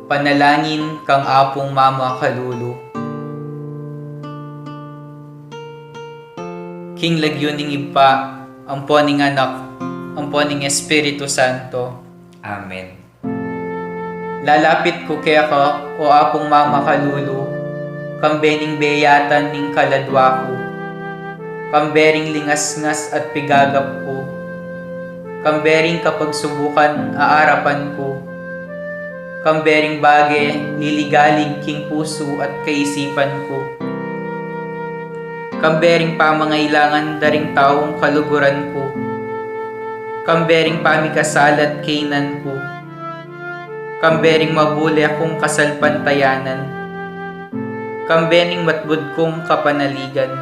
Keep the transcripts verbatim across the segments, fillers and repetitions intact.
Panalangin kang Apung Mama Kalulu. King lagyu ning Ibpa, ampo ning Anak, ampo ning Espiritu Santo. Amen. Lalapit ku keka, o Apung Mama Kalulu, kambe ning beyatan ning kaladwa ku, kambe ring lingasngas at pigagap ku, kambe ring kapagsubukan a arapan ku, kambe ring bage liligalig king pusu at kaisipan ku, kambe ring pamangailangan da ring taung kaluguran ku, kambe ring pamikasalat kaynan ku, kambe ring mabule kung kasalpantayanan, kambe ning matbud kung kapanaligan,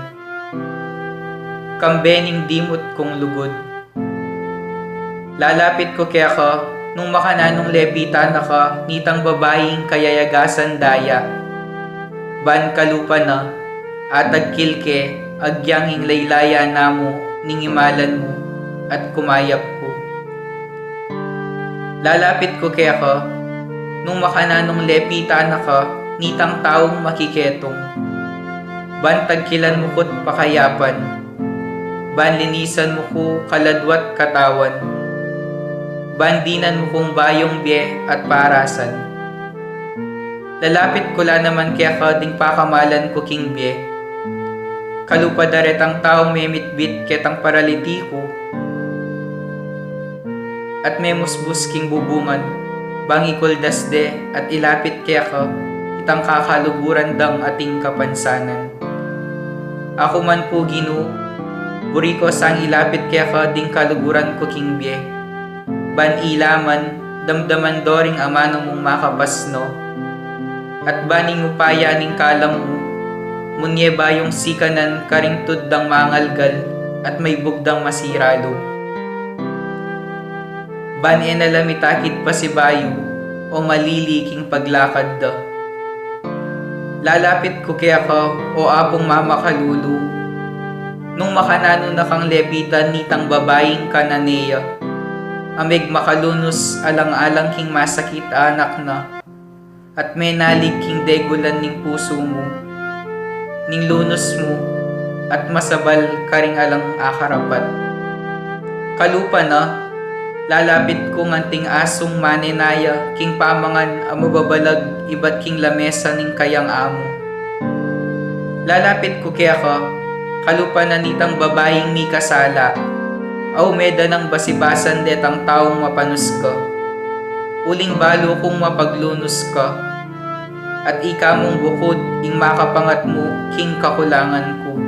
kambe ning dimut kung lugud. Lalapit ku keka, nung makananung lepitan na ka nitang babaing kayayagasan daya. Ban kalupa na, atagkil ke, agyang ing laylaya na mu ning imalan mu, at kumayap ku. Lalapit ku keka, nung makananung lepitan na ka nitang taung makiketung. Ban tagkilan mu ku't pakayapan, ban linisan mu ku kaladwa't katawan, ban dinan mu kung bayung bie at parasan. Lalapit ku la naman keka ding pakamalan ku king bie. Kalupa da retang taung memitbit ketang paralitiku at memusbus king bubungan, bang ikuldas de at ilapit keka itang kakaluguran dang ating kapansanan. Aku man pu, Ginu, buri ku sang ilapit keka ding kaluguran ku king bie, ban ila man damdaman do ring amanu mung makapasno, at ban ing upaya ning kalam mu munye bayung sikanan karing tud dang mangalgal at maibug dang masira lub. Ban e na la mitakit pasibayu o malili king paglakad da. Lalapit ku keka, o Apung Mama Kalulu, nung makananu na kang lepitan nitang babaing Cananea, a megmakalunus alang-alang king masakit a anak na, at menalig king degulan ning pusu mu, ning lunus mu, at masabal karing alang akarapat. Kalupa na, lalapit kung anting asung manenaya king pamangan a mababalag ibat king lamesa ning kayang amu. Lalapit ku keka, kalupa na nitang babaing mikasala, a ume da nang basibasan detang taung mapanus ka. Uling balu kung mapaglunus ka, at ika mung bukud ing makapangatmu king kakulangan ku.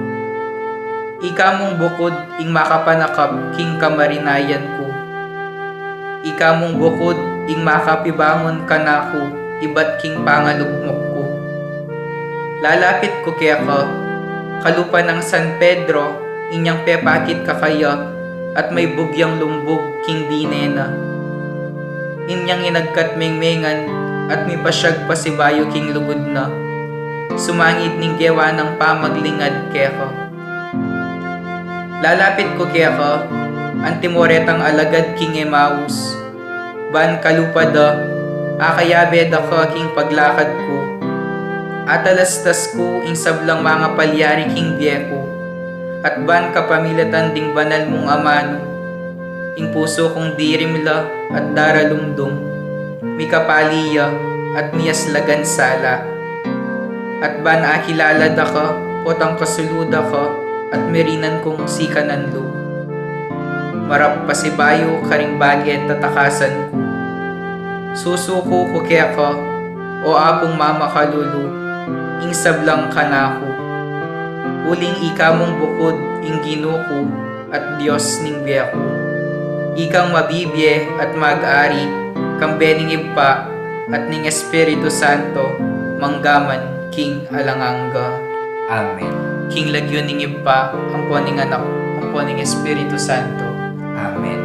Ika mung bukud ing makapanakap king kamarinayan ku. Ika mung bukud ing makapibangun kanaku ibat king pangalugmok ku. Lalapit ku keka, kalupa nang San Pedro, inyang pepakit kakaya at maibug yang lumbug king dine na. Inyang inagkat mengmengan at mipasyag pasibayu king lugud na, sumangid ning gewa nang pamaglingad keka. Lalapit ku keka, antimo retang alagad king Emaus, ban kalupa da, akayabe da ka king paglakad ku. Atalastas ku ing sablang mangapalyari king bie ku, at ban kapamilatan ding banal mung amanu, ing pusu kung dirim la at daralumdum, mikapali ya at miyaslagan sala. At ban akilala da ka, potang kasulu da ka, at mirinan kung sikanan lub. Marap pasibayu karing bage tatakasan ku. Susuku ku keka, o Apung Mama Kalulu, ing sablang kanaku. Uling ika mung bukud ing Ginu ku, at Dios ning bie ku. Ikang mabibie at mag-ari, kambe ning Ibpa, at ning Espiritu Santo, manggaman king alang angga. Amen. King lagyu ning Ibpa, ampo ning Anak, ampo ning Espiritu Santo. Amen.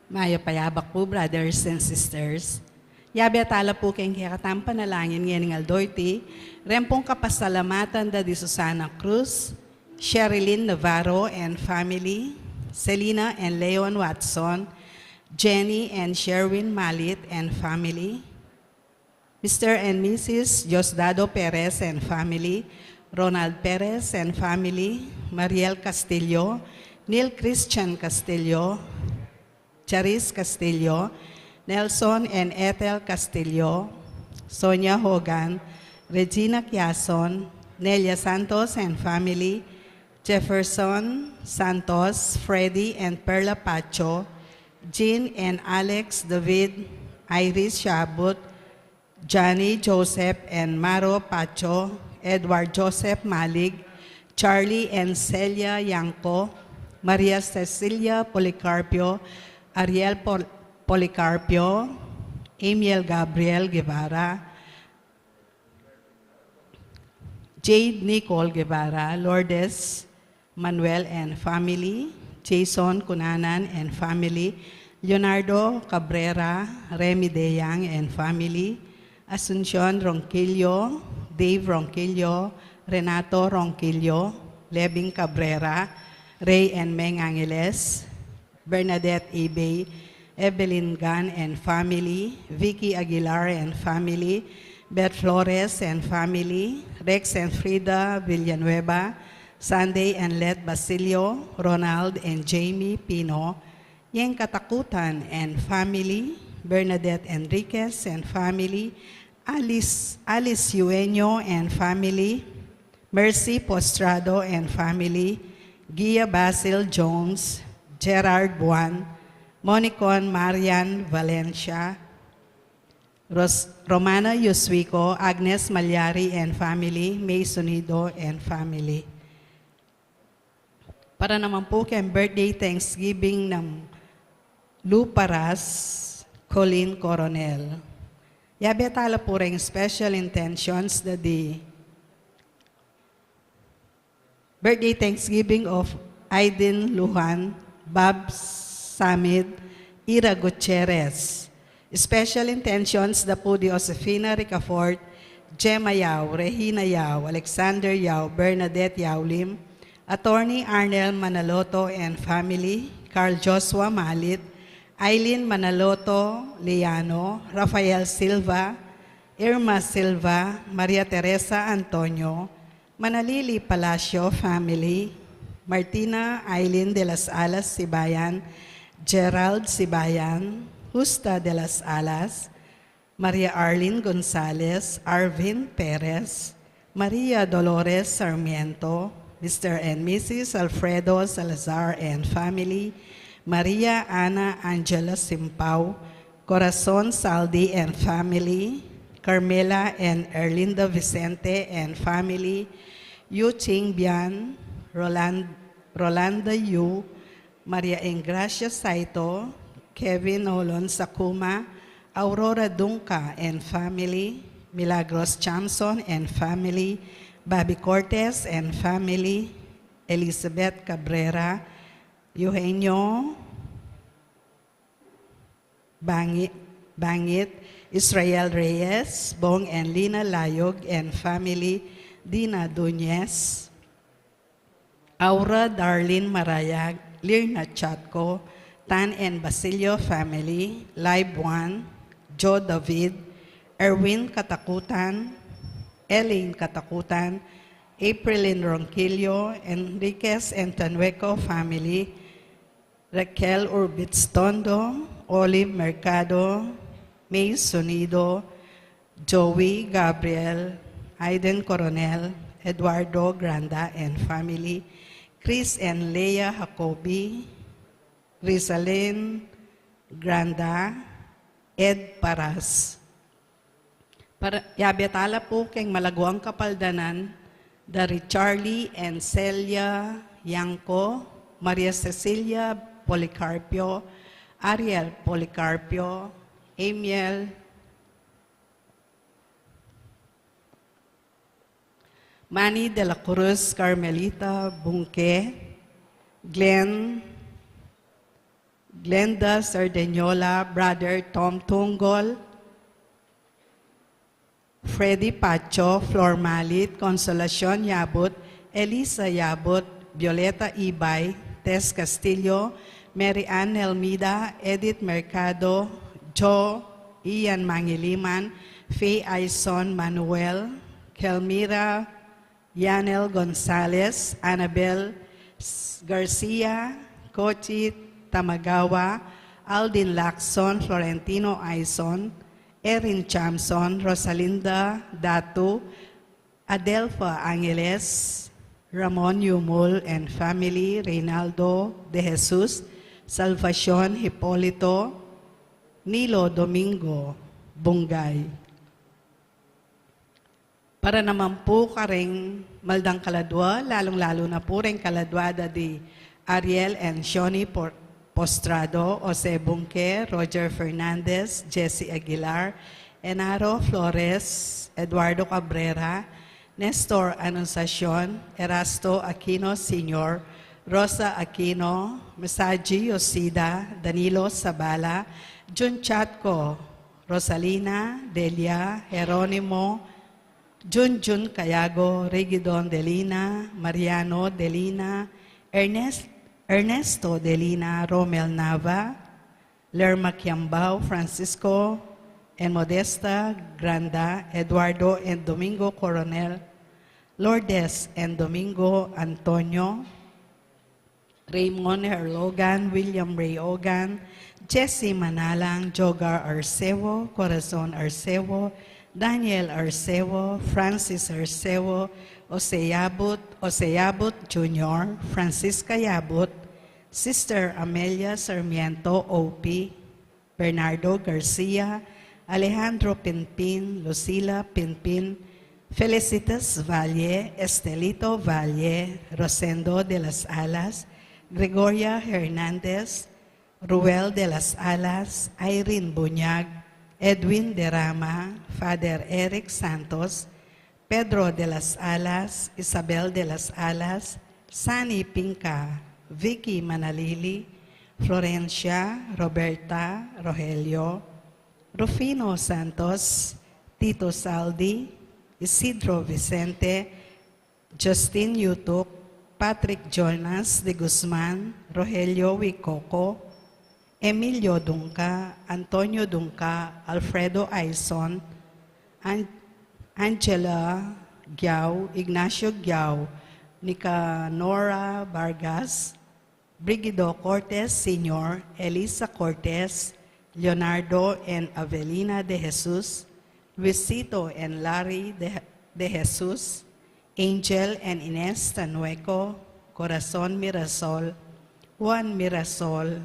Mayap a yabak pu, brothers and sisters. Yabe tala pu keng kekatang panalangin ngening aldo iti, reng pung kapasalamatan da di Susana Cruz, Sherilyn Navarro and family, Selina and Leon Watson, Jenny and Sherwin Malit and family, Mister and Missus Diosdado Perez and family, Ronald Perez and family, Mariel Castillo, Neil Christian Castillo, Charis Castillo, Nelson and Ethel Castillo, Sonia Hogan, Regina Quiason, Nelia Santos and family, Jefferson Santos, Freddy and Perla Pacho, Jean and Alex David, Iris Shabut, Johnny Joseph and Maro Pacho, Edward Joseph Malig, Charlie and Celia Yangco, Maria Cecilia Policarpio, Ariel Pol-, Policarpio, Amiel Gabriel Guevara, Jade Nicole Guevara, Lourdes Manuel and family, Jason Cunanan and family, Leonardo Cabrera, Remy Deyang and family, Asuncion Ronquillo, Dave Ronquillo, Renato Ronquillo, Levin Cabrera, Ray and Meng Angeles, Bernadette Ibey, Evelyn Gan and family, Vicky Aguilar and family, Beth Flores and family, Rex and Frida Villanueva, Sunday and Let Basilio, Ronald and Jamie Pino, Yeng Katakutan and family, Bernadette Enriquez and family, Alice, Alice Yueño and family, Mercy Postrado and family, Gia Basil Jones, Gerard Buan, Monicon Marian Valencia, Ros-, Romana Yuswico, Agnes Malyari and family, May Sunido and family. Para naman pu keng birthday Thanksgiving nang Lu Paras, Colleen Coronel. Yabe tala pu reng special intentions da di Birthday Thanksgiving of Aiden Lujan, Bob Samid, Ira Gutierrez. Special intentions da pu di Josefina Ricafort, Gemma Yao, Regina Yao, Alexander Yao, Bernadette Yao Lim, Attorney Arnel Manaloto and family, Carl Joshua Malit, Aileen Manaloto Liano, Rafael Silva, Irma Silva, Maria Teresa Antonio, Manalili Palacio family, Martina Aileen de las Alas Sibayan, Gerald Sibayan, Justa de las Alas, Maria Arlene Gonzalez, Arvin Perez, Maria Dolores Sarmiento, Mister and Missus Alfredo Salazar and family, Maria Ana Angela Simpao, Corazon Saldi and family, Carmela and Erlinda Vicente and family, Yu Ching Bian, Roland-, Rolanda Yu, Maria Engracia Saito, Kevin Olon Sakuma, Aurora Dunca and family, Milagros Chamson and family, Bobby Cortez and family, Elizabeth Cabrera, Eugenio Bangi-, Bangit, Israel Reyes, Bong and Lina Layog and family, Dina Duñez, Aura Darlene Marayag, Lirna Chatco, Tan and Basilio family, Lai Buan, Joe David, Erwin Katakutan, Elaine Katakutan, Aprilin Ronquillo, Enriquez and Tanueco family, Raquel Urbitz Tondo, Olive Mercado, May Sonido, Joey Gabriel, Aiden Coronel, Eduardo Granda and family, Chris and Leia Jacobi, Rizalyn Granda, Ed Paras. Para, yabe tala pu keng malaguang kapaldanan, da ri Charlie and Celia Yangco, Maria Cecilia Policarpio, Ariel Policarpio, Amiel, Manny de la Cruz, Carmelita Bunque, Glenn Glenda Sardeñola, Brother Tom Tunggol, Freddy Pacho, Flor Malit, Consolacion Yabut, Elisa Yabut, Violeta Ibay, Tess Castillo, Mary Ann Elmida, Edith Mercado, Jo, Ian Mangiliman, Faye Aison, Manuel, Kelmira, Yanel Gonzalez, Annabel S-, Garcia, Kochi Tamagawa, Aldin Lacson, Florentino Aison, Erin Chamson, Rosalinda Datu, Adelfa Angeles, Ramon Yumul and family, Reynaldo De Jesus, Salvacion Hipolito, Nilo Domingo, Bungay. Para naman pu kareng maldang kaladwa, lalung-lalu na pu reng kaladwa da di Ariel and Shoni Por-, Postrado, Jose Bunque, Roger Fernandez, Jesse Aguilar, Enaro Flores, Eduardo Cabrera, Nestor Anunciacion, Erasto Aquino Senior, Rosa Aquino, Masaji Yoshida, Danilo Sabala, Jun Chatco, Rosalina, Delia, Jeronimo, Junjun Cayago, Rigidon Delina, Mariano Delina, Ernest-, Ernesto Delina, Romel Nava, Lerma Kiambao, Francisco and Modesta Granda, Eduardo and Domingo Coronel, Lourdes and Domingo Antonio, Raymond Herlogan, William Ray Ogan, Jesse Manalang, Jogar Arcevo, Corazon Arcevo, Daniel Arcevo, Francis Arcevo, Jose Yabut, Jose Yabut Junior, Francisca Yabut, Sister Amelia Sarmiento, O P, Bernardo Garcia, Alejandro Pinpin, Lucila Pinpin, Felicitas Valle, Estelito Valle, Rosendo de las Alas, Gregoria Hernandez, Ruel de las Alas, Irene Buñag, Edwin Derama, Father Eric Santos, Pedro de las Alas, Isabel de las Alas, Sani Pinca, Vicky Manalili, Florencia, Roberta, Rogelio, Rufino Santos, Tito Saldi, Isidro Vicente, Justin Yutuk, Patrick Jonas de Guzman, Rogelio Wicoco, Emilio Dunca, Antonio Dunca, Alfredo Aison, An-, Angela Giao, Ignacio Giao, Nicanora Vargas, Brigido Cortes Senior, Elisa Cortes, Leonardo and Avelina de Jesus, Luisito and Larry de, de Jesus, Angel and Ines Tanueco, Corazon Mirasol, Juan Mirasol,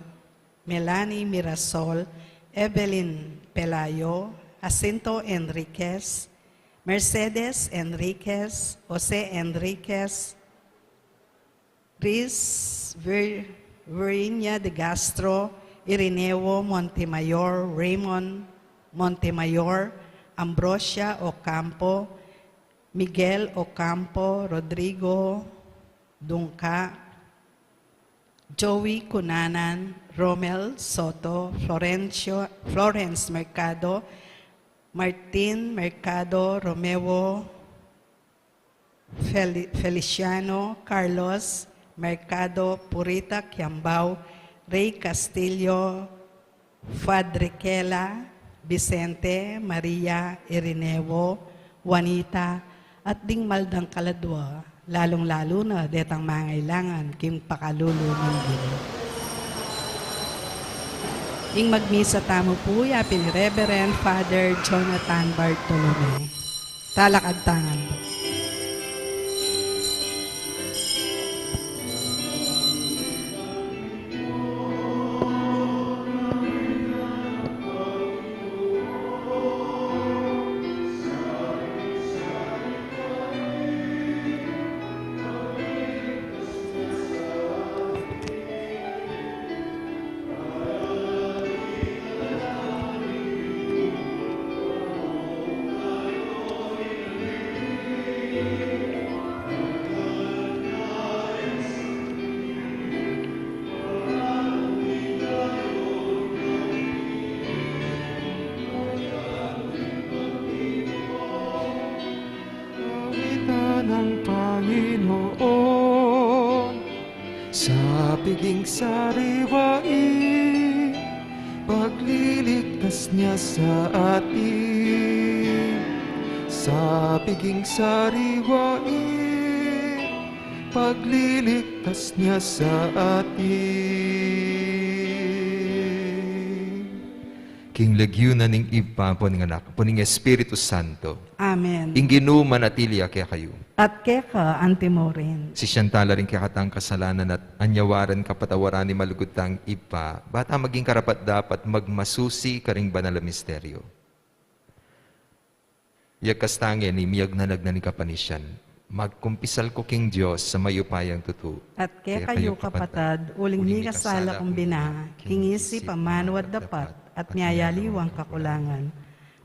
Melanie Mirasol, Evelyn Pelayo, Jacinto Enriquez, Mercedes Enriquez, Jose Enriquez, Riz Vir-, Virginia de Castro, Irineo Montemayor, Raymond Montemayor, Ambrosia Ocampo, Miguel Ocampo, Rodrigo Dunca, Joey Cunanan, Romel Soto, Florencio, Florence Mercado, Martin Mercado, Romeo Feli-, Feliciano, Carlos Mercado, Purita Kiambao, Rey Castillo, Fadriquela, Vicente, Maria, Irineo, Juanita, at ding maldang kaladwa, lalung-lalu na detang mangailangan king pakalulu ning Ginu. Ing magmisa tamu pu ya pin Reverend Father Jonathan Bartolome. Talakad tamu. Ng Panginoon sa piging sariwain, pagliligtas niya sa atin. Sa piging sariwain, pagliligtas niya sa atin. King lagyu na ning Ibpa, ampo ning Anak, ampo ning Espiritu Santo. Amen. Ing Ginu manatili ya kekayu. At keka antimurin. Sisian tala ring kekatang kasalanan at anyawaran kapatawaran ning malugud tang Ibpa, bata maging karapat-dapat magmasusi karing banal a misteryo. Yagkas tang ngeni, miyagnanag na ning kapanisian. Magkumpisal ku king Dios a mayupayang tutu. At kekayu, kapatad, uling mikasala kung bina, king isip, amanu at dapat, at miyayaliwang kakulangan.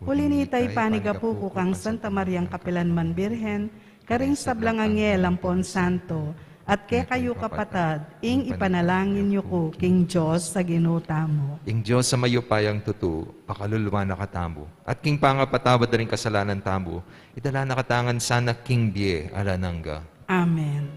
Uli na nita, ipanigapu ku kang Santa Mariang kapilanman Birhen, karing sablang anghel ampon santo, at kekayu, kapatad, ing ipanalangin yu ku king Dios a Ginu tamu. Ing Dios a mayupayang tutu, pakalulu na katamu. At king pangapatawad da ring kasalanan tamu, idala na katamu ngan sana king bie alang angga. Amen.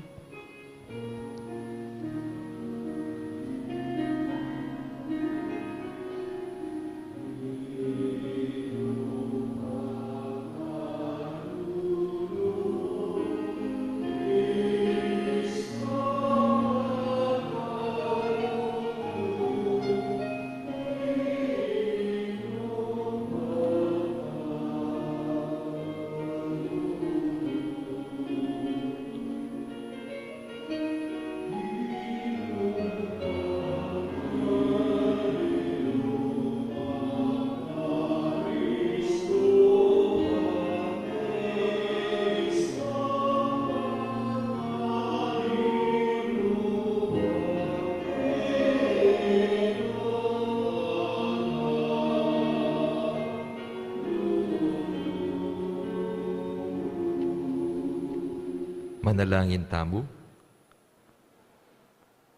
Manalangin tamu.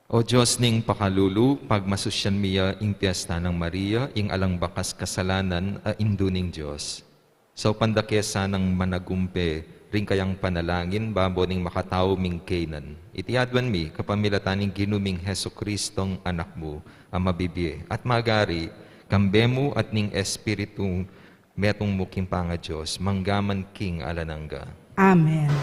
O Dios ning pakalulu, pagmasusian mi ya ing piesta nang Maria, ing alang bakas kasalanan a Indu ning Dios. Saupan da ke sanang managumpe ring kayang panalangin babo ning makatau ming kaynan. Iti aduan mi kapamilatan ning Ginu ming Jesucristong Anak mu, a mabibie at magari, kambe mu at ning Espiritu metung mu king pangaDios, mangga man king alang angga. Amen.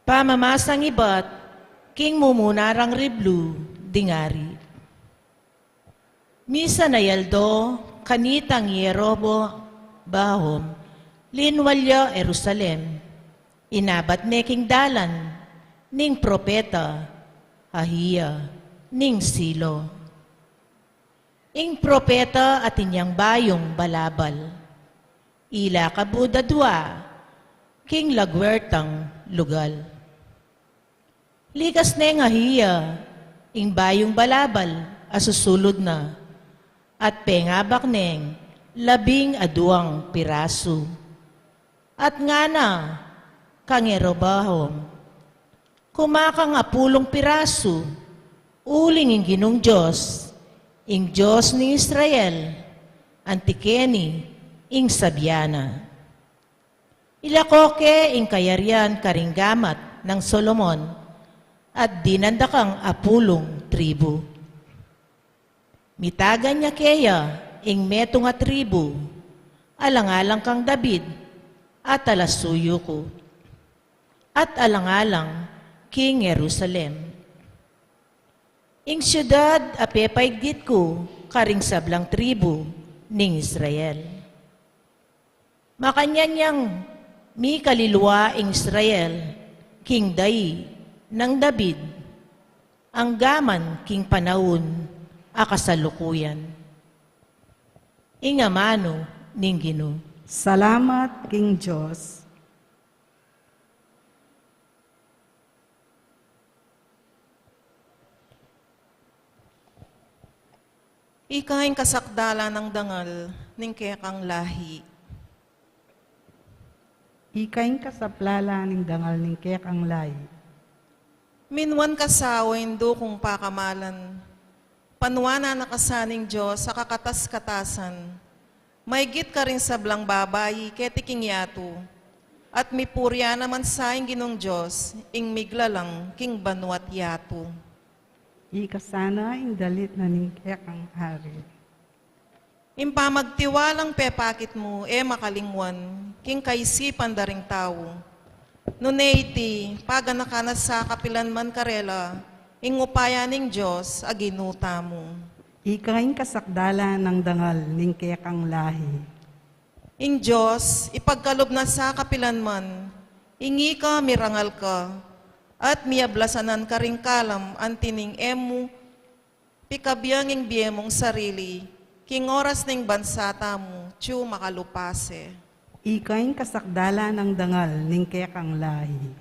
Pamamasang ibat king mumuna rang riblu ding ari. Misan a aldo, kanitang Jeroboam linwal ya Jerusalem, inabat ne king dalan ning propeta Ahiya ning Silo. Ing propeta atin yang bayung balabal, ila kabud a dua king laguertang lugal. Likas neng Ahiya ing bayung balabal a susulud na, at pengabak neng labing aduang pirasu. At ngana kang Jeroboam, "Kumakang apulung pirasu, uling ing Ginung Dios, ing Dios ning Israel, anti keni ing sabian na." Ilako ke ing kayarian karing gamat nang Solomon, at dinan da kang apulung tribu. Mitagan ya keya ing metung a tribu, alang-alang kang David, a talasuyu ku, at alang-alang king Jerusalem, ing siudad a pepaigit ku karing sablang tribu ning Israel. Makanyan yang mikalilwa ing Israel king dai nang David, anggaman king panaun a kasalukuyan. Ing amanu ning Ginu. Salamat king Dios. Ika ing kasakdalan nang dangal ning kekang lahi. Ika ing kasaplalan ning dangal ning kekang lahi. Minuan ka sa, o indu kung pakamalan. Panuanan na ka sa ning Dios a kakatas-katasan, maigit karing sablang babai keti king yatu, at mipurian na man sa ing Ginung Dios, ing miglalang king banua't yatu. Ika sana ing dalit na ning kekang Ari. Ing pamagtiwalang pepakit mu e makalingwan king kaisipan da ring tau. Nune iti, paganakan na sa kapilan man karela ing upaya ning Dios a Ginu tamu. Ika ing kasakdalan nang dangal ning kekang lahi. Ing Dios ipagkalub na sa kapilan man ing ika mirangal ka, at miyablasanan ka ring kalam anti ning e mu pikabiang ing bie mung sarili, king oras ning bansa tamu, tsu makalupa se. Ika ing kasakdalan nang dangal ning kekang lahi.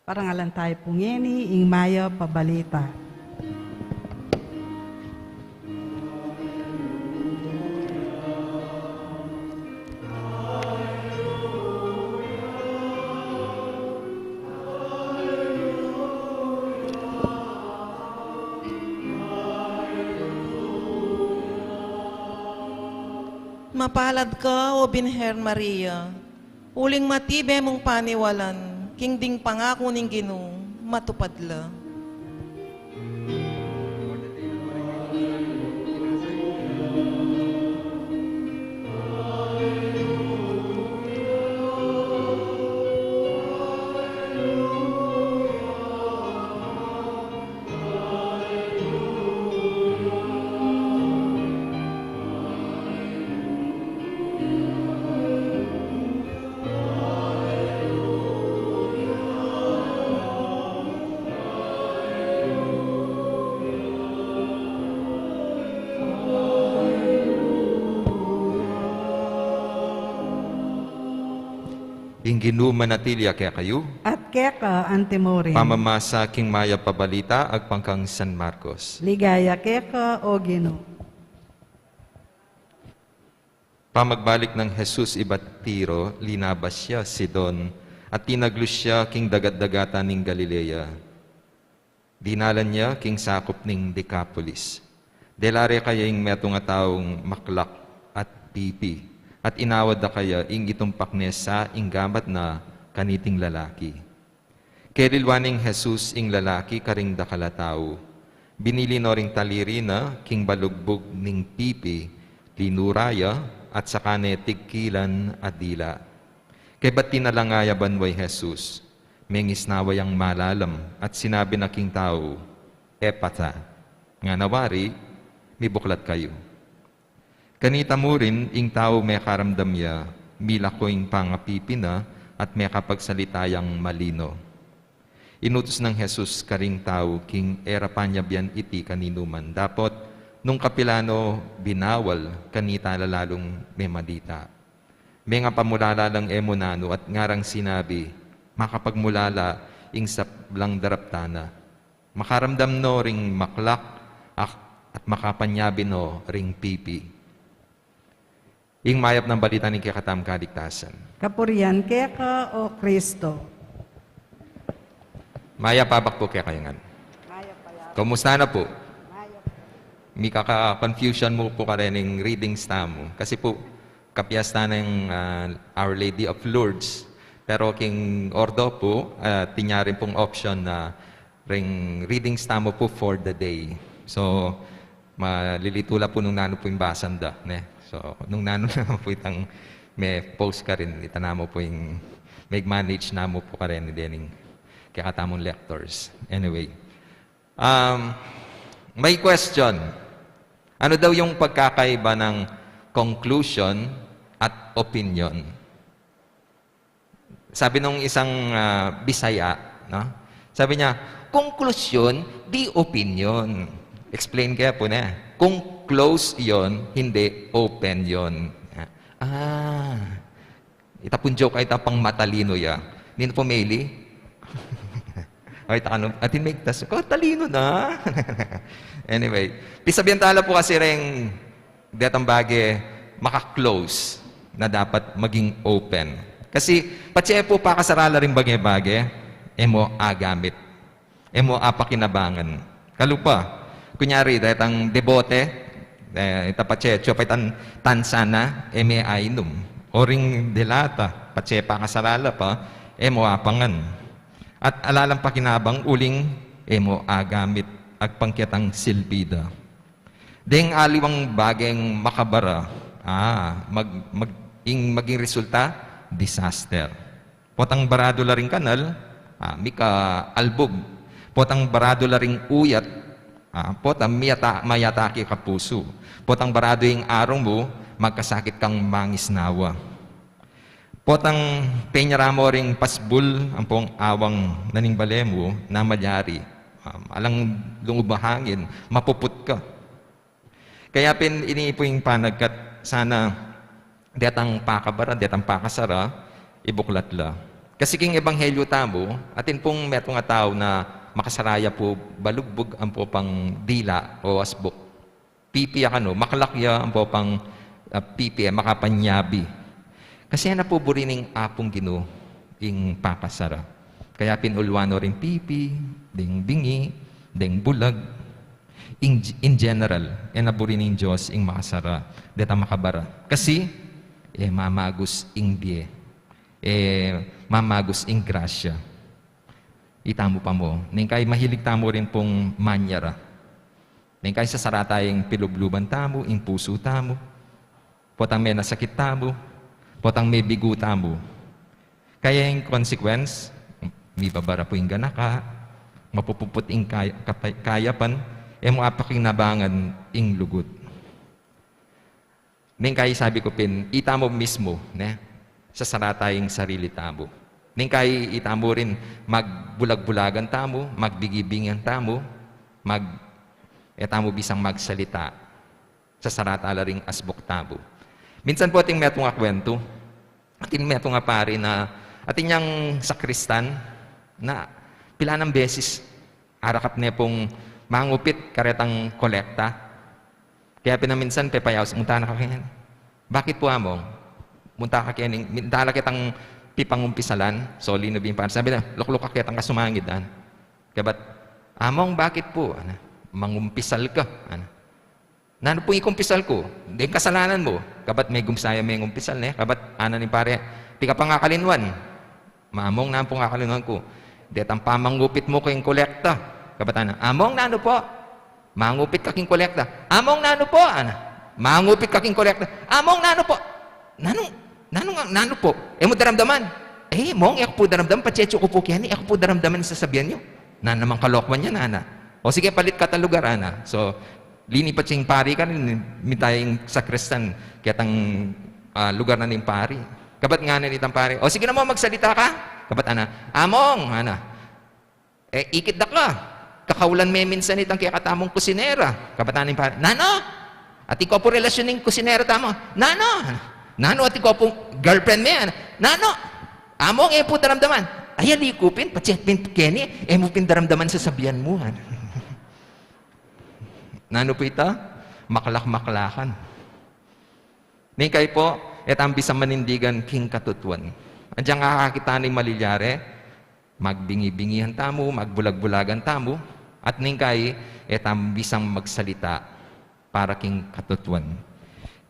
Parangalan tayu pu ngeni ing mayap a balita. Mapalad ka, O Birhen Maria, uling matibe mung paniwalan, king ding pangaku ning Ginu, matupad la. Ing Ginu manatili ya kekayu. At keka antimurin. Pamamasa king mayap a balita agpang kang San Marcos. Ligaya keka, O Ginu. Pamagbalik nang Jesus ibat Tiro, linabas ya Sidon, at tinaglus ya king dagat-dagatan ning Galilea. Dinalan ya king sakup ning Decapolis. Dela re kaya ing metung a taung maklak at pipi, at inawad da kaya ing itumpak ne sa ing gamat na kaniting lalaki. Kelilwan neng Jesus ing lalaki karing dakal a tau. Binili no ring taliri na king balugbug ning pipi, linura ya, at saka ne tigkilan a dila. Kaybat tinalanga ya banwa i Jesus, mengisnawa yang malalam, at sinabi na king tau, "Ephphatha," ngana wari, "Mibuklat kayu." Kanita murin, ing tau mekaramdam ya, milako ing pangapipi na, at mekapagsalita yang malino. Inutus nang Jesus karing tau king e ra panyabian iti kaninuman, dapot nung kapilan no binawal, kanita la lalung memalita. Mengapamulala lang e mu nanu at ngarang sinabi, "Makapagmulala ing sablang daraptan na. Makaramdam no ring maklak, ak-, at makapanyabi no ring pipi." Ing mayap nang balita ning kekatamung kaligtasan. Kapurian keka, O Kristo. Mayap a abak pu kekayu ngan. Mayap a abak. Kumusta na pu? Mayap. Mikaka-confusion mu pu karin ing readings tamu. Kasi pu, kapiesta na ing, ah, Our Lady of Lourdes. Pero king ordo pu, ah, tinyaring pung option na ring readings tamu pu for the day. So, malilitu la pu nung nanu pu ing basan da, ne? So, nung nanu na pu itang me-post karin, ita namu pu ing, me-manage namu pu karin dening kekatamung lectors. Anyway, um, may question. Ano daw yung pagkakaiba ng conclusion at opinion? Sabi nung isang, ah, Bisaya, no? Sabi niya, "Konklusyon, di opinyon." Explain kaya po na. Kung close yon, hindi open yon. Ah, ita pung joke ay ita pang matalino ya. Nino po, Meli? Ay, ita ka nung, atin may tas, "Ko, talino na." Anyway, pisabian tala pu kasi reng detang bage maka-close na dapat maging open. Kasi patse pu pakasara la ring bage-bage, e mu agamit, e mu apakinabangan. Kalupa, kunyari, detang debote, e, ita patse, tsupa itang tansa na, e me ainum. O ring delata, patse pakasara la pa, e mu apangan. At ala lang pakinabang uling e mu agamit agpang ketang silbi da. Deng aliwang bageng makabara, ah, mag-, mag-, ing maging resulta, disaster. Potang baradu la ring kanal, ah, mika-albug. Potang baradu la ring uyat, ah, pota miyata-, mayatake ka pusu. Potang baradu ing arung mu, magkasakit kang mangisnawa. Potang penyara mu ring pasbul ampong awang na ning bale mu, na malyari, um, alang lungub a hangin, mapuput ka. Kaya pin ini pu ing panagkat sana detang pakabara, detang pakasara, ibuklat la. Kasi king ebanghelyu tamu, atin pung metung a tau na makasara ya pu balugbug ampo pang dila o asbuk. Pipi a kanu, makalak ya ampo pang, ah, pipi, e, makapanyabi. Kasi e na pu buri ning Apung Ginu ing pakasara. Kaya pin ulwan no ring pipi, deng bingi, deng bulag. In, in general, e na buri ning Dios ing makasara detang makabara. Kasi e mamagus ing bie, e mamagus ing grasya. Ita mu pa mu, neng kai mahilig tamu rin pung manyara. Neng kai sasara ta ing pilubluban tamu, ing pusu tamu, potang menasakit tamu, potang mebigu tamu. Kaya ing consequence, mibabara pu ing ganaka, mapupuput ing kay-, kapay-, kayapan, e mu apakinabangan ing lugud. Neng kai sabi ku pin, ita mu mismu, ne? Sasara ta ing sarili tamu. Neng kai ita mu rin magbulag-bulagan tamu, magbigi-bingian tamu, mag-, e tamu bisang magsalita. Sasara ta la ring asbuk tamu. Minsan pu atin metung a kwentu, atin metung a pari na, atin yang sakristan, na pilan a beses, arakap ne pung mangupit karetang kolekta. Kaya pin a minsan, pepayaus, munta na ka keni. Bakit pu, Among? Munta ka keni, munta la ketang pipangumpisalan, so, linub ing pari. Sabi na, lukluk ka ketang kasumangid, ana. Kabat, Among, bakit pu? Ana, mangumpisal ka, ana. Nanu pu ing kumpisal ku? Deng kasalanan mu. Kabat megumsa yang mengumpisal, ne? Kabat, ana ning pari, tika pa nga kalinwan. Among, nanu pu ing kakalinwan ku? Detang pamangupit mu king kolekta. Kabat ana, Among, nanu pu? Mangupit ka king kolekta. Among, nanu pu? Ana. Mangupit ka king kolekta. Among, nanu pu? Nanu, nanu nga, nanu pu? E mu daramdaman? E, Mong, e ku pu daramdaman, patse atsu ku pu keni, e ku pu daramdaman ing sasabian yu. Nanu namang kalokuan yan, ana. O sige, palit ka ta lugar, ana. So, linipat ya ing pari karin, minta ya ing sakristan ketang, ah, lugar na ning pari. Kabat ngana nitang pari, "O sige na mu, magsalita ka." Kabat ana, "Among," ana, "e, ikit da ka. Kakaulan me minsan itang kekatamung kusinera." Kabat ana ning pari, "Nanu? Atin ko pu relasyon ning kusinera tamu?" "Nanu? Nanu, atin ko pu girlfriend me?" Ana, "Nanu? Among, e pu daramdaman." "Ay, ali ku pin, patse pin keni, e mu pin daramdaman ing sasabian mu," ana. Nanu pu ita? Maklak-maklakan. Neng kai pu, e tamu bisang manindigan king katutuan. Agyang akakit tani ing malilyari, magbingi-bingian tamu, magbulag-bulagan tamu, at neng kai, e tamu bisang magsalita para king katutuan.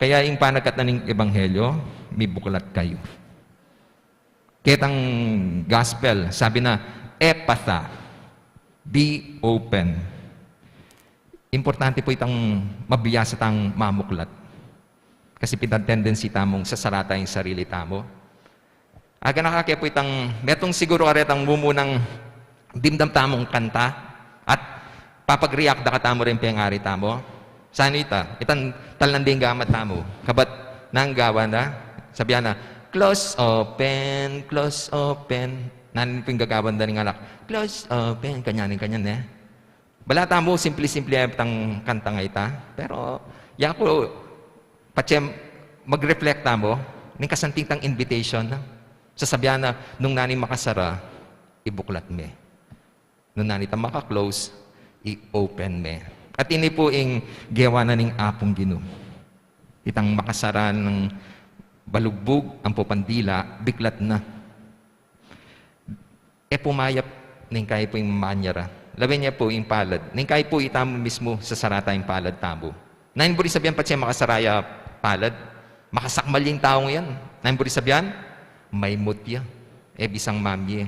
Kaya ing panagkat na ning ebanghelyo, mibuklat kayu. Ketang gospel, sabi na, "Ephphatha, be open." Importante pu itang mabiasa tang mamuklat. Kasi pin atin tendency tamung sasara ta ing sarili tamu. Aganaka ke pu itang, metung siguru karetang mumunang dimdam tamung kanta, at papag-react da katamu ring pengari tamu. Sanu ita? Itang talnan ding gamat tamu. Kabat nanu ing gawan da? Sabian na, "Close, open, close, open." Nanu pin ing gagawan da ning alak? "Close, open." Kanyan, kanyan, e. Bala tamu, simple-simple itang kantang ita. Pero, yaku, patse mag-reflect tamu, ning kasanting tang invitation na. Sasabian na, nung nanu ing makasara, ibuklat me. Nung nanu itang maka-close, i-open me. At ini pu ing gewa na ning Apung Ginu. Itang makasara nang balugbug ampo pandila, biklat na. E pu mayap, neng kayi pu ing manyara. Lawen ye pu ing palad. Neng kayi pu itamu mismu sasarata ing palad tamu. Nanu ing buri sabian patse makasara ya palad? Makasakmal ya ing taung yan. Nanu ing buri sabian? Maimut ya. E bisang mamye.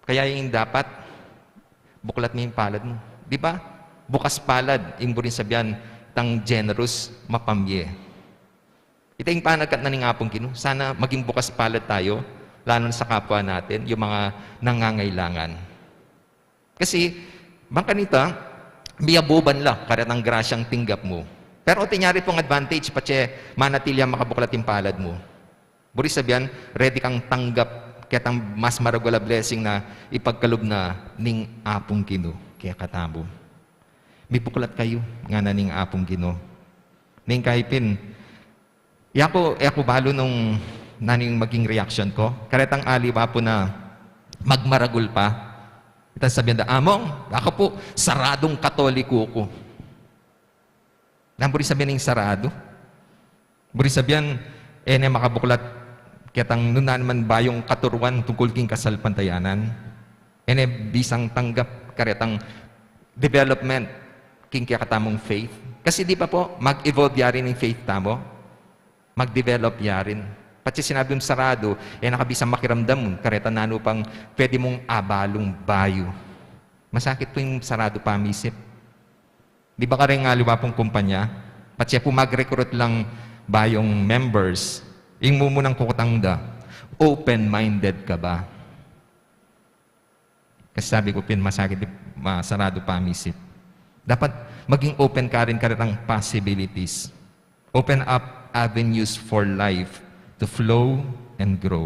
Kaya ing dapat, buklat me ing palad mu. Di ba? Bukas palad, ing buring sabian, tang generous, mapamye. Ita ing panagkat na ning Apung Ginu. Sana maging bukas palad tayo, lalo na sa kapwa natin, yung mga nangangailangan. Kasi, bang kanita, miyabuban la, karetang grasyang tinggap mu. Pero tinyari pung advantage, patse manatili a makabuklat ing palad mu. Buri sabian, ready kang tanggap ketang mas maragul a blessing na ipagkalub na ning Apung Ginu kekatamu. Mibuklat kayu, ngana ning Apung Ginu. Neng kayi pin, yaku, yaku balu nung nanu ing maging reaction ku. Karetang aliwa pu na magmaragul pa. Ita sabian da, "Among, aku pu, saradung Katoliko ku." Nanu buri sabian ning saradu? Buri sabian, e ne makabuklat ketang nung nanu man bayung katuruan tungkul king kasalpantayanan. E ne bisang tanggap karetang development king kekatamung faith. Kasi di ba pu, mag-evolve ya rin ing faith tamu? Mag-develop ya rin. Patse sinabi mung saradu, e na ka bisang makiramdam karetang nanu pang pwede mung abalung bayu. Masakit pu ing saradu pamisip. Di ba kareng aliwa pung kumpanya? Patse pu mag-recruit lang bayung members, ing mumunang kukutang da, "Open-minded ka ba?" Kasi sabi ku pin, masakit, ma-, saradu pamisip. Dapat maging open ka rin karetang possibilities. Open up avenues for life to flow and grow.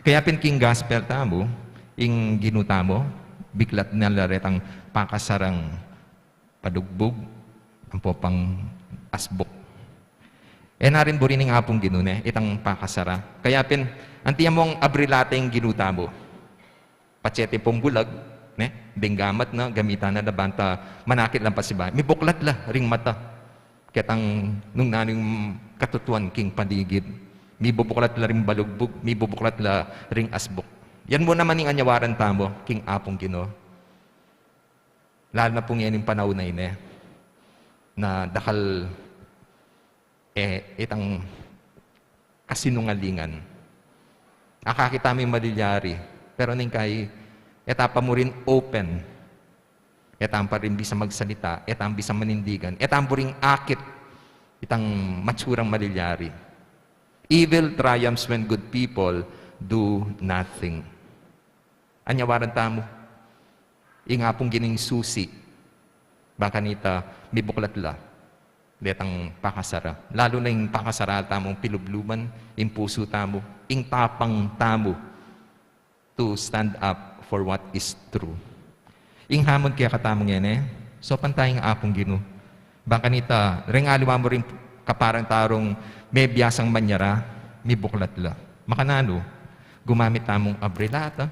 Kaya pin king gospel tamu, ing Ginu tamu, biklat na la retang pakasarang palugbug, ampo pang-asbuk. E na rin buri ning Apung Ginu ne, itang pakasara. Kaya pin, anti ya mung abrilate ing Ginu tamu. Patse atin pung bulag, ne? Deng gamat na, gamitan na, na ban ta manakit lang pasibayu. Mibuklat la ring mata. Ketang nung nanu ing katutuan king paligid. Mibubuklat la ring balugbug, mibubuklat la ring asbuk. Yan mu naman ing anyawaran tamu king Apung Ginu. Lalo na pu ngeni ing panaun a ini, na dakal, e, itang kasinungalingan. Akakit tamu ing malilyari, pero neng kayi, e ta pa mu rin open. E ta pa rin bisang magsalita, e ta bisang manindigan, e ta buring akit itang matsurang malilyari. Evil triumphs when good people do nothing. Anyawaran tamu, ing Apung Ginu ing susi, bang kanita mibuklat la detang pakasara. Lalu na ing pakasara tamung pilubluban, ing pusu tamu, ing tapang tamu to stand up for what is true. Ing hamon kekatamu ngeni, saupan ta ing Apung Ginu. Bang kanita, reng aliwa mu ring kaparang tau rung mebiasang manyara, mibuklat la. Makananu, gumamit tamung abrilata,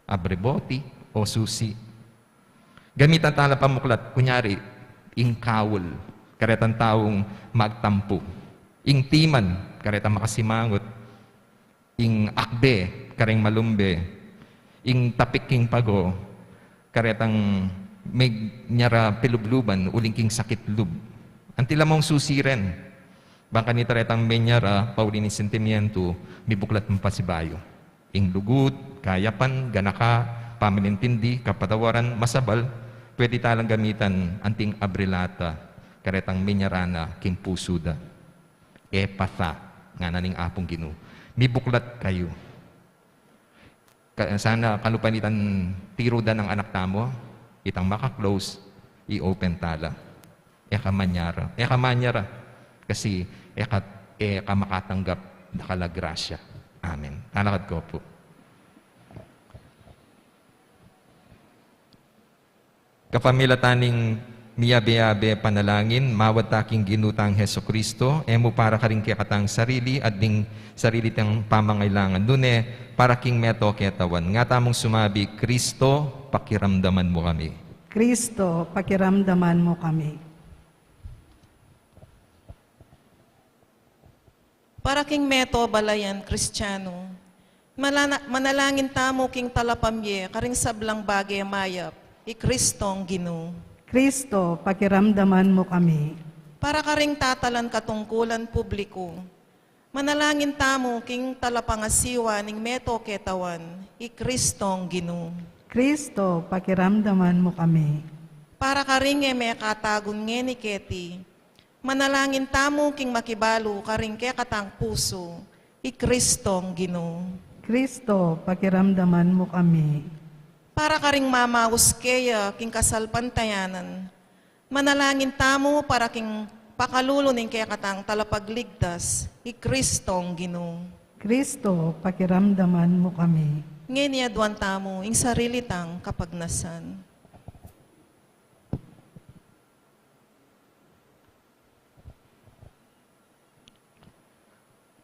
abriboti, o susi. Gamitan ta la pamuklat, kunyari, ing kaul, karetang taung magtampu. Ing timan, karetang makasimangut. Ing akbe, kareng malumbe. Ing tapik king pago, karetang menyara pilubluban, uling king sakit lub. Anti la mung susi ren. Bang kanita retang menyara, pauli ning sentimientu, mibuklat mu pasibayu. Ing lugud, kayapan, ganaka, pamanintindi, kapatawaran, masabal, pwede ta lang gamitan anting abrilata, karetang menyara na king pusu da. Ephphatha, ngana ning Apung Ginu. Mibuklat kayu. Ka-, sana kalupa nitang tiru da nang anak tamu, itang maka-close, i-open ta la. E ka manyara. E ka manyara. Kasi e ka, e ka makatanggap dakal a grasya. Amen. Talakad ko pu. Kapamilatan ning miyabe-abe panalangin, mawad ta king Ginu tang Jesucristo, e mu para karing kekatang sarili at ding sarili tang pamangailangan, nune para king mabilug a katawan. Nga tamung sumabi, "Kristo, pakiramdaman mu kami." Kristo, pakiramdaman mu kami. Para king meto balayan Kristiano, malana-, manalangin tamu king talapamye karing sablang bage mayap, i Kristong Ginu. Kristo, pakiramdaman mu kami. Para karing tatalan katungkulan publiku, manalangin tamu king talapangasiwa ning meto ketawan, i Kristong Ginu. Kristo, pakiramdaman mu kami. Para karing e mekatagun ngeni keti, manalangin tamu king makibalu karing kekatang pusu, i Kristong Ginu. Kristo, pakiramdaman mu kami. Para karing mamaus keya king kasalpantayanan, manalangin tamu para king pakalulu ning kekatang talapagligtas, i Kristong Ginu. Kristo, pakiramdaman mu kami. Ngeni aduan tamu ing sarili tang kapagnasan.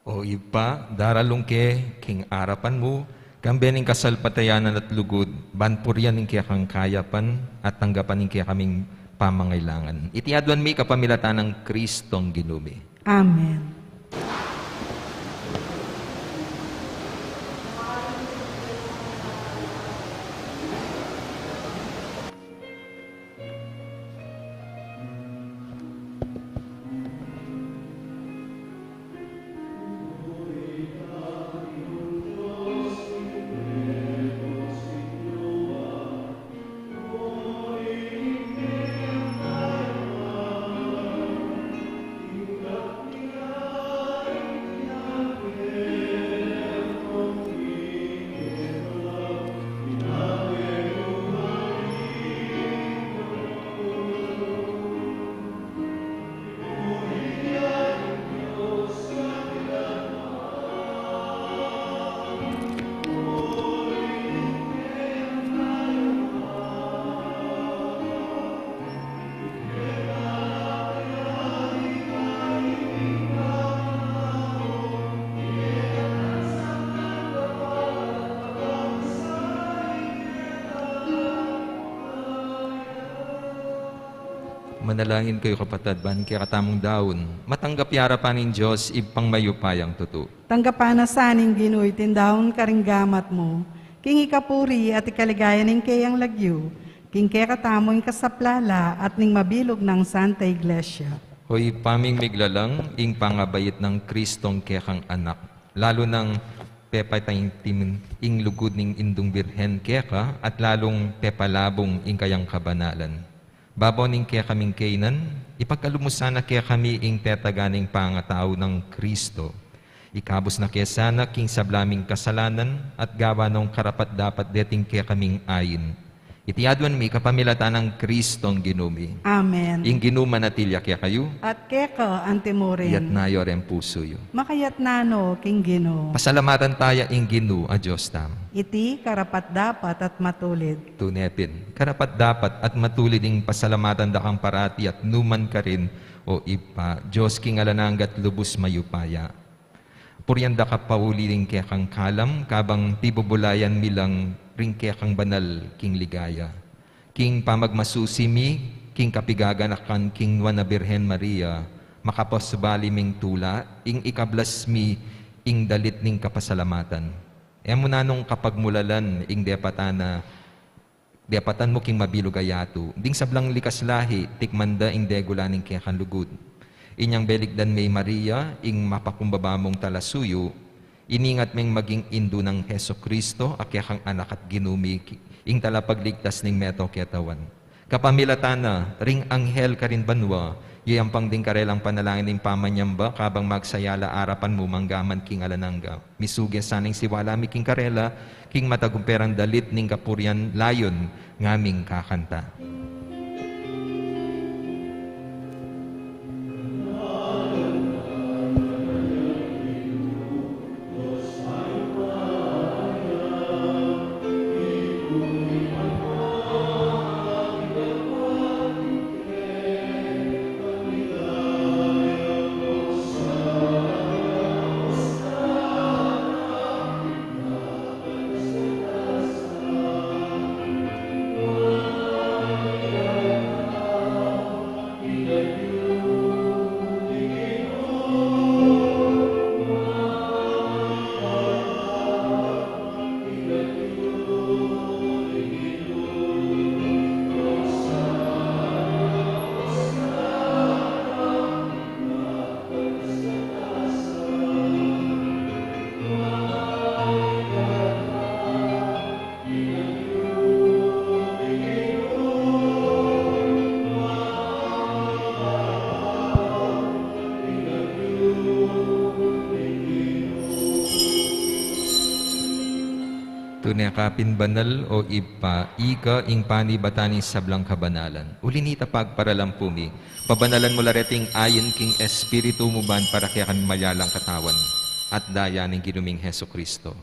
O Ibpa, daralung ke king arapan mu, kambe ning kasalpatayanan at lugud, ban purian ing kekang kayapan at tanggapan ing kekaming pamangailangan. Iti aduan mi kapamilatan nang Kristong Ginu mi. Amen. Manalangin kayu, kapatad, ban ing kekatamung daun matanggap ya arapan ning Dios, Ibpang mayupayang tutu. Tanggapan na sa ning Ginu iting daun karing gamat mu, king ikapuri at ikaligaya ning keyang lagyu, king kekatamu ing kasaplala at ning mabilug nang Santa Iglesia. O Ibpa ming miglalang, ing pangabait nang Kristong kekang Anak, lalu nang pepataintim ing lugud ning Indung Birhen keka, at lalung pepalabung ing kayang kabanalan. Babo ning kekaming kainan, ipagkalub mu sana kekami ing tetaga ning pangatau nang Kristo. Ikabus na ke sana king sabla ming kasalanan at gawa nong karapat-dapat deting kekaming ain. Iti aduan mi kapamilatan nang Kristong Ginu mi. Amen. Ing Ginu manatili ya kekayu. At keka antimurin. Iyatas yu reng pusu yu. Makayatas no king Ginu. Pasalamatan taya ing Ginu a Dios tamu. Iti karapat-dapat at matulid. Tune pin, karapat-dapat at matulid ing pasalamatan da kang parati at numan karin, o Ibpa, Dios king alang angga at lubus mayupaya. Purian da ka pauli ring kekang kalam, kabang pibubulayan mi lang ring kekang banal king ligaya. King pamagmasusi mi king kapigaganakan king Nuan a Birhen Maria, makapasubali ming tula ing ikablas mi ing dalit ning kapasalamatan. E mu nanung kapagmulalan ing depatan na, depatan mu king mabilug a yatu. Ding sablang likas lahi, tikman da ing degula ning kekang lugud. Inyang belikdan me i Maria, ing mapakumbaba mung talasuyu, iningat meng maging indu nang Jesucristo, a kekang Anak at Ginu mi, ing talapagligtas ning meto ketawan. Kapamilatan na ring anghel karin banua, yayampang ding karelang panalangin ing pamanyamba, kabang magsayala arapan mu manggaman king alang angga. Misuge sana ing siwala mi king karela, king matagumperang dalit ning kapurian, layun ngaming kakanta. Keka pin banal, o Ibpa, ika ing panibatan ning sablang kabanalan. Uli na nita pagparalan mu mi, pabanalan mu la reting ain king Espiritu mu ban para kekami maging katawan at daya ning Ginu ming Jesucristo.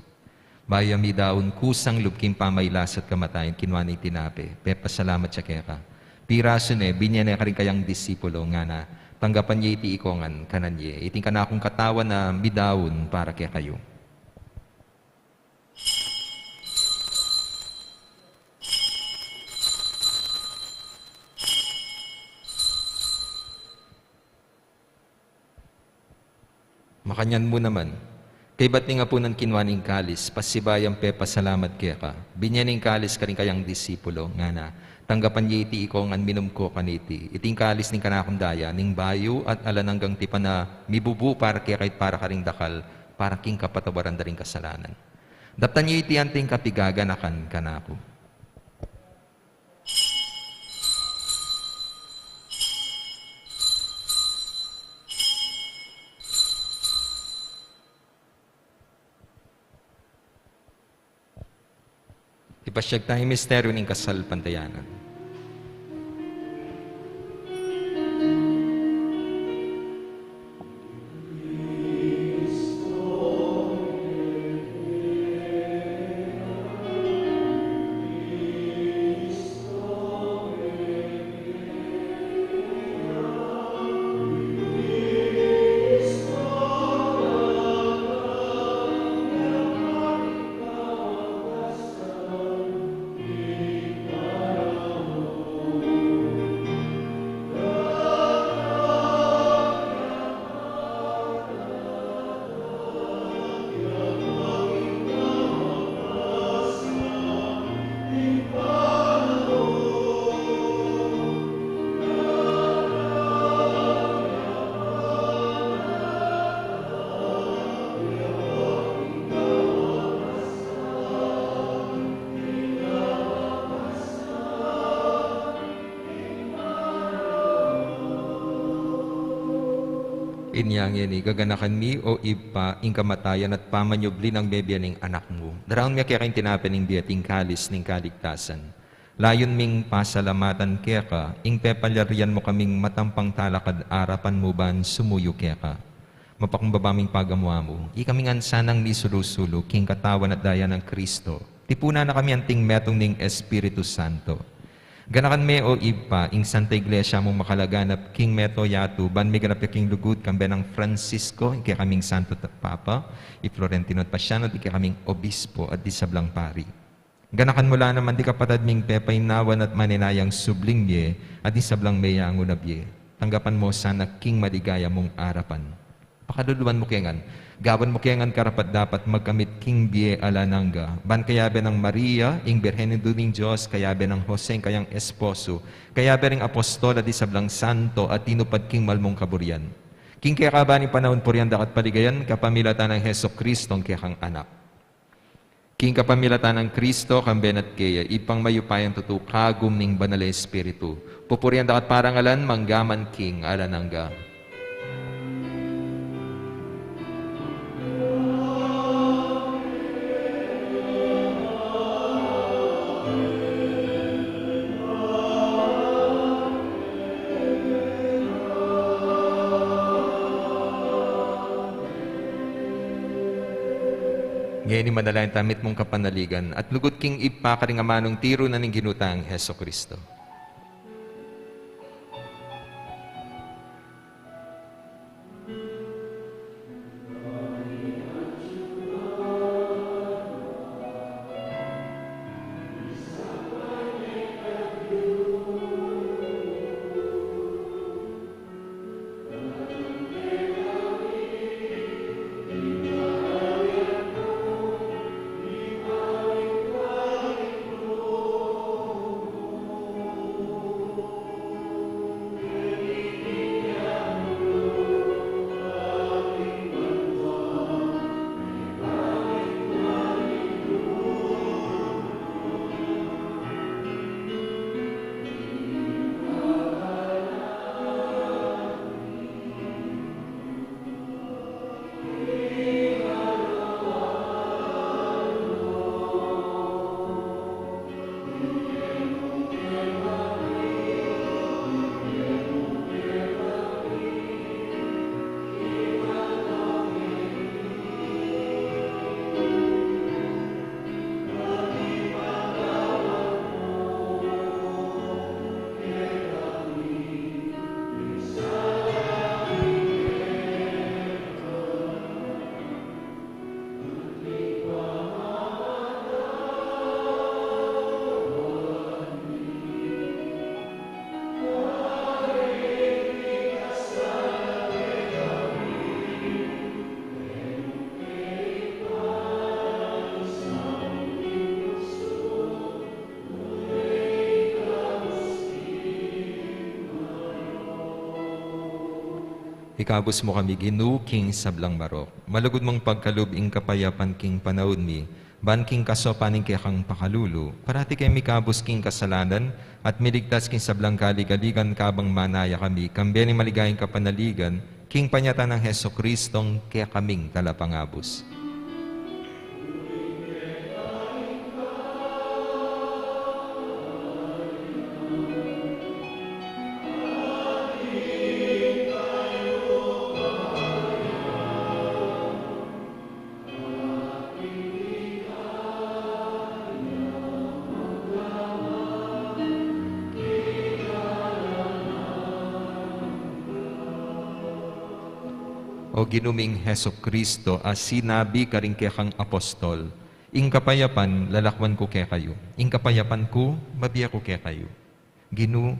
Bayu ya midaun kusang lub king pamailas at kamatayan, kinua ne ing tinape, pepasalamat ya keka, pirasu ne, binye ne karing kayang disipulo, ngana: Tanggapan ye iti iko ngan, kanan ye. Iti ing kanakung katawan a midaun para kekayu. Makanyan mu naman, kaybat ning apunan, kinua ne ing kalis, pasibayu yang pepasalamat keka, binye ne ing kalis karing kayang disipulo, ngana: Tanggapan ye iti iko ngan, minum ko kaniti. Iti ing kalis ning kanakung daya, ning bayu at alang anggang tipan a mibubu para kekayu at para karing dakal, para king kapatawaran da ring kasalanan. Daptan ye iti anting kapigaganakan kanaku. Ipasyag taya ing misteryu ning kasalpantayanan. Inya ngeni, gaganakan mi, o Ibpa, ing kamatayan at pamanyubli nang mebie ning Anak mu. Daraun mi keka ing tinape ning bie at ing kalis ning kaligtasan. Layun ming pasalamatan keka ing pepalyarian mu kaming matampang talakad arapan mu ban sumuyu keka. Mapakumbaba ming pagamuan mu, ikami ngan sanang misulu-sulu king katawan at daya nang Kristo. Tipunan na kami anting metung ning Espiritu Santo. Ganakan me, o Ibpa, ing Santa Iglesia mung makalaganap king mabilug a yatu, ban miganap ya king lugud, kambe nang Francisco, ing kekaming Santo Papa, i Florentino at Pasiano, at ing kekaming Obispo at ding sablang pari. Ganakan mu la naman ding kapatad ming pepainawan at maninayang subling bie, at ding sablang meyangu na bie. Tanggapan mu sana king maligaya mung arapan. Pakaluluan mu ke ngan. Gawan mu ke ngan karapat-dapat magkamit king bie alang angga. Ban kayabe nang Maria, ing Birhen Indu ning Dios, kayabe nang Jose, ing kayang esposo, kayabe ring apostol at ding sablang santo a tinupad king mal mung kaburian. King kekaban ning panaun purian da ka at paligayan, kapamilatan nang Jesucristo, ing kekang Anak. King kapamilatan nang Kristo, kambe na at keya, Ibpang mayupayang tutu, kagum ning Banal a Espiritu, pupurian da ka at parangalan, mangga man king alang angga. Ngeni manalangin tamu mitmung kapanaligan at lugud king Ibpa karing amanung tiru na ning Ginu tang Jesucristo. Ikabus mu kami, Ginu, king sablang marok. Malugud mung pagkalub ing kapayapan king panaun mi, ban king kasaupan ning kekang pakalulu, parati keng mikabus king kasalanan, at miligtas king sablang kaligaligan kabang manaya kami, kambe ning maligayang kapanaligan, king panyatang nang Jesucristong kekaming Talapangabus. O Ginu ming Jesucristo, a sinabi karing kekang apostol, "Ing kapayapan lalakwan ku kekayu, ing kapayapan ku mabie ku kekayu." Ginu,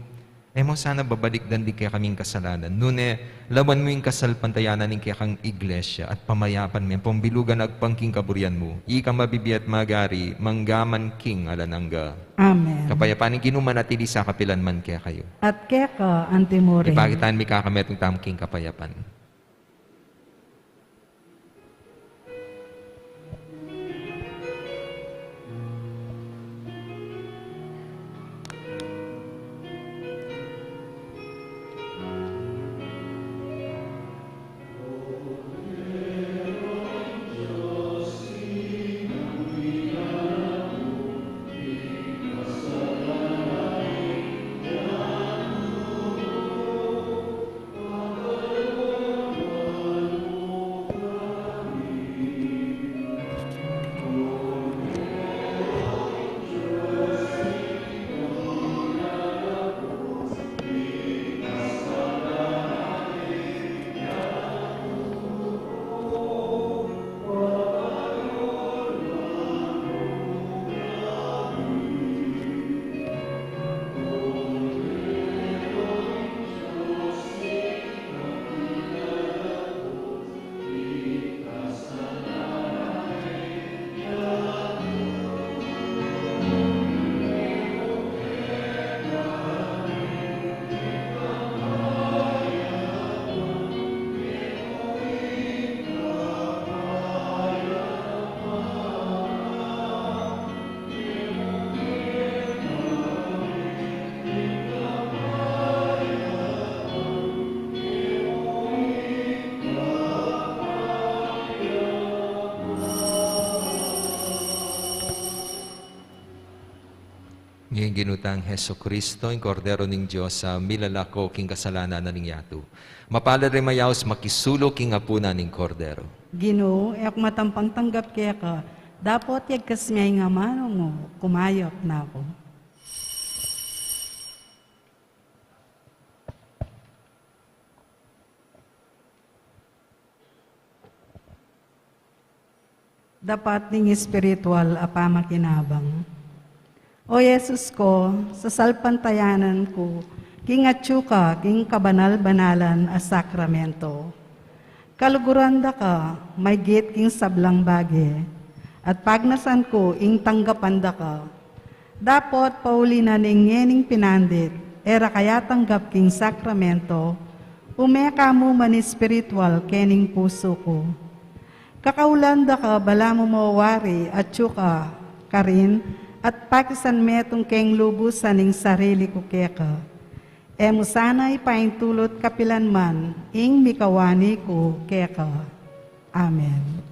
e mu sana babalikdan ding kekaming kasalanan, nune lawan mu ing kasalpantayanan ning kekang Iglesia at pamayapan me ampong bilugan agpang king kaburian mu, ika mabibie at magari mangga man king alang angga. Amen. Kapayapan ning Ginu manatili sa kapilan man kekayu. At keka antimurin. Ipakitan mi kekayu ing tamu king kapayapan. Ngeni, Ginu tang Jesucristo, ing Kordero ning Dios, a milalako king kasalanan na ning yatu. Mapalad ring mayaus makisulu king apunan ning Kordero. Ginu, e ku matampang tanggap keka, dapot yagkas me ing amanu mu, kumayap na ku. Dapat ning espiritual a pamakinabang. O Jesus ko, sasalpantayanan ku king atyu ka king kabanal-banalan a sakramento. Kaluguran da ka maygit king sablang bage, at pagnasan ku ing tanggapan da ka. Dapot pauli na ning ngening pinandit, e ra ka yatanggap king sakramento, ume ka mu man espiritual kening pusu ku. Kakaulan da ka balamu mo wari atyu ka karin, at pakisan metung keng lubusan ing sarili ku keka. E mu sana ipaintulut kapilan man ing mikawani ku keka. Amen.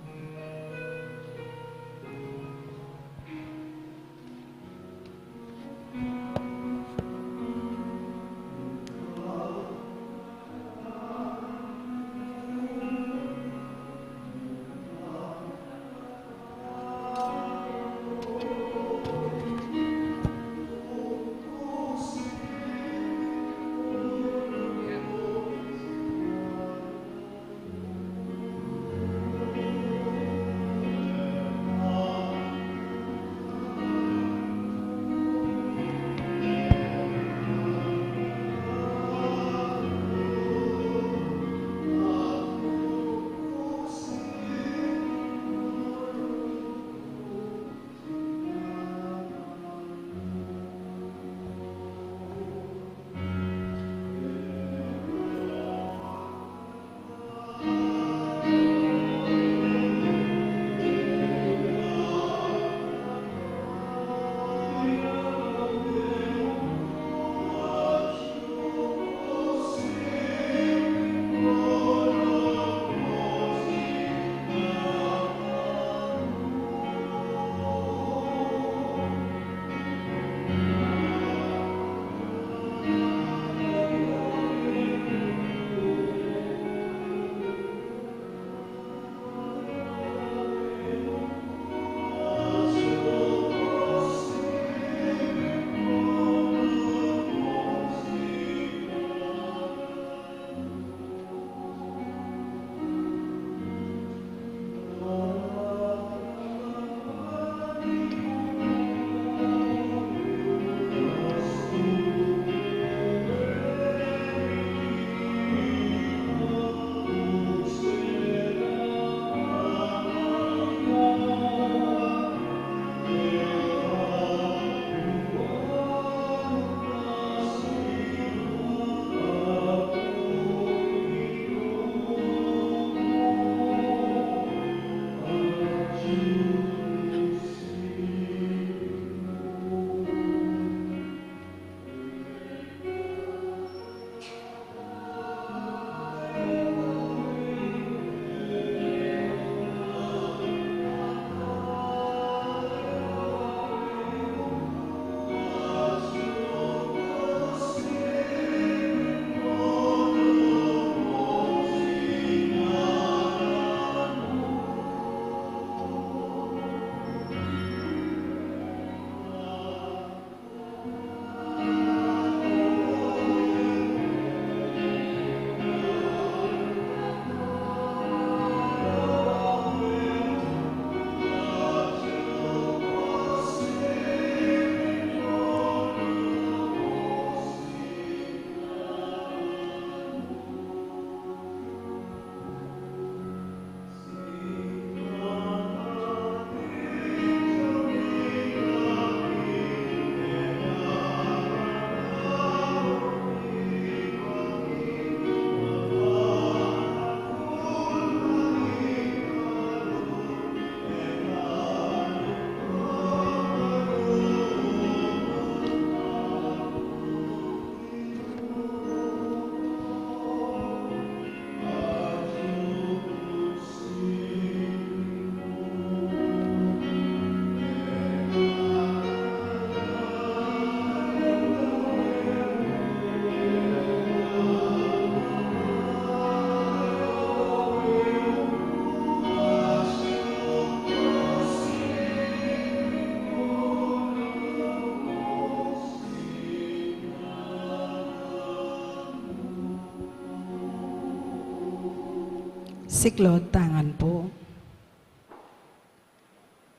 Siklaud tamu ngan pu.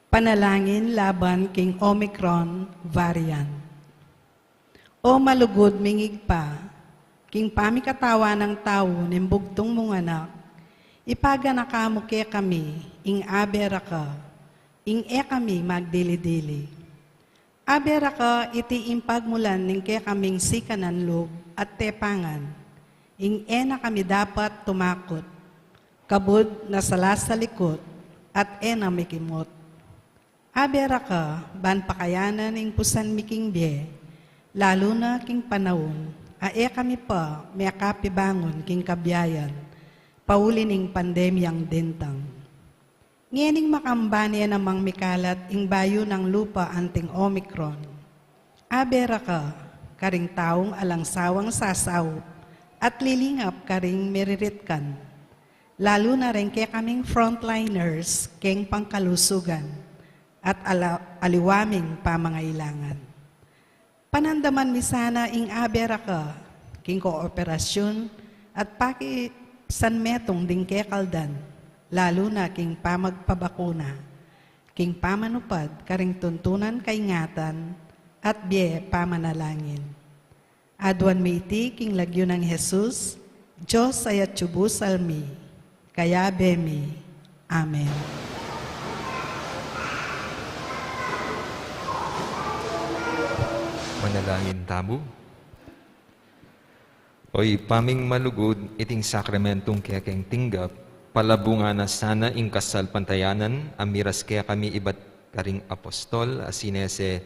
Panalangin laban king Omicron variant. O malugud ming Ibpa, king pamikatawan nang tau ning bugtung mung Anak, ipaganaka mu kekami ing Abe ra ka, ing e kami magdili-dili. Abe ra ka iti ing pagmulan ning kekaming sikanan lub at tepangan, ing e na kami dapat tumakut, kabud na salasalikut, at e na mikimut. Abe ra ka ban pakayanan ing pusan mi king bie, lalu na king panaun a e kami pa mekapibangun king kabiayan, pauli ning pandemyang dintang. Ngening makamban e namang mikalat ing bayu nang lupa anting Omicron, abe ra ka karing taung alang sawang sasaup at lilingap karing meriritkan, lalu na ring kekaming frontliners keng pangkalusugan at ala-, aliwa ming pamangailangan. Panandaman mi sana ing abe ra ka king kooperasyun at pakisanmetung ding kekaldan, lalu na king pamagpabakuna, king pamanupad karing tuntunan kaingatan at bie pamanalangin. Aduan mi iti king lagyu nang Jesus, Dios a atyu busal mi, kayabe mi. Amen. Manalangin tamu. O Ibpa ming malugud, iting sakramentung kekeng tinggap, palabungan na sana ing kasalpantayanan a miras kekami ibat karing apostol a sinese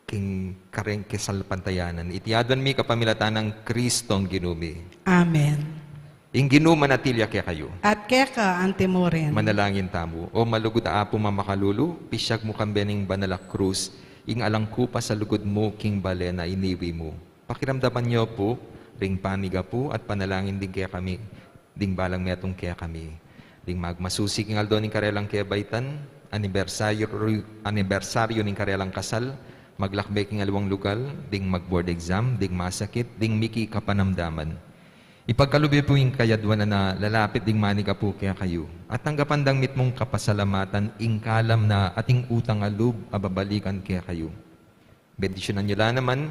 king kareng kasalpantayanan. Iti aduan mi kapamilatan nang Kristong Ginu mi. Amen. Ing Ginu manatili ya kekayu. At keka anti mu rin. Manalangin tamu. O malugud a Apu mamakalulu, pisyag mu kambe ning banal a krus, ing alang kupas a lugud mu king bale na iniwi mu. Pakiramdaman yu pu ring pamigapu at panalangin ding kekami, ding balang metung kekami. Ding magmasusi king aldo ning karelang kebaitan, anibersaryu, anibersaryu ning karelang kasal, maglakbe king aliwang lugal, ding mag-board exam, ding masakit, ding miki kapanamdaman. Ipagkalub yu pu ing kayaduan a lalapit ding manigapu kekayu, at tanggapan dang mitmung kapasalamatan ing kalam na ating utang a lub a babalikan kekayu. Bendisyunan yu la naman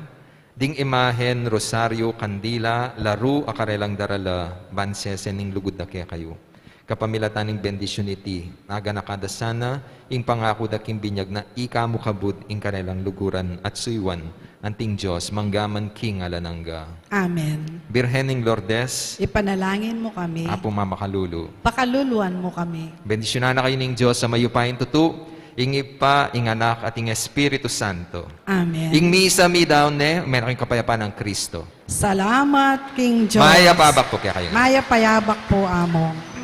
ding imahen, rosaryu, kandila, laru a karelang darala, ban sese ning lugud da kekayu. Kapamilatan ning bendisyun iti, aganaka da sana ing pangaku da king binyag na ika mu kabud ing karelang luguran at suyuan, anting Dios mangga man king alang angga. Amen. Birhen ning Lourdes, ipanalangin mu kami. Apu mamakalulu, pakaluluan mu kami. Bendisyunan na kayu ning Dios a mayupayang tutu, ing Ibpa, ing Anak, at ing Espiritu Santo. Amen. Ing misa midaun ne, meron kayong kapayapaan ng Kristo. Salamat king Dios. Mayap a abak pu kekayu. Mayap a abak pu, Among.